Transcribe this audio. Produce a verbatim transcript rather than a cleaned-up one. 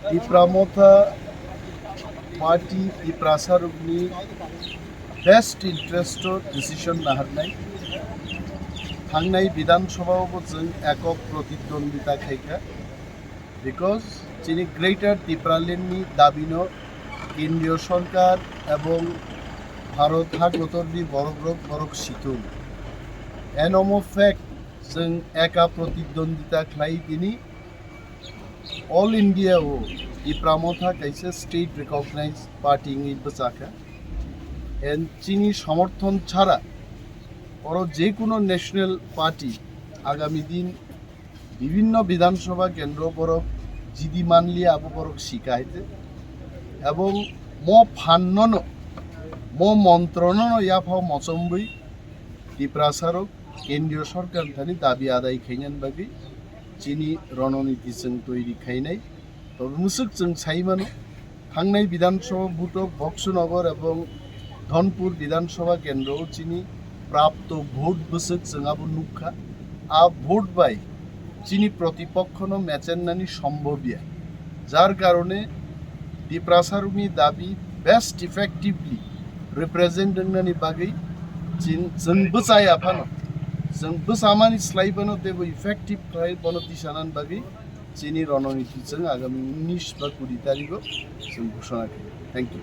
Tipra Motha Party Tiprasa rokni best interest o decision naharnai. Thangnai Bidhan Sabha o bo chwng ekok protidwondita khaikha, because chini Greater Tipraland ni dabi no Kendriya Sarkar ebong Bharat hakotor ni borok rok borok situng. Eno mo fact, chwng eka protidwondita khlai tini All India o Tipra Motha kaisa state recognized party wngwi bwchakha. And chini somorthon chara oro je kuno national party agami din bibhinno Bidhan Sabha kendro borok jidi manliya abo borok sika haite. Ebong mo phannono, mo montronono yaphao mochomwi Tiprasa rok Kendriya Sarkar thani dabi adai khainani bagwi chini rononiti chwng toiri khainai. Tobe mwswk chwng sai mano, thangnai Bidhan Sabha butwk Boksanagar ebong Dhonpur Bidhan Sabha kendro o chini prapto vote bwswk chwng abo nukha. A vote bai chini protipokhono mechennani sombhobya. Jar karone Tiprasa rokni dabi best effectively represent wngnani bagwi chin-, chwng bwchaya phano, chwng bwchamani slai phano teibo effective khlai bono tisanani bagwi chini rononiti chwng agami unis ba kuri tarigo chwng ghoshona khaio. Thank you.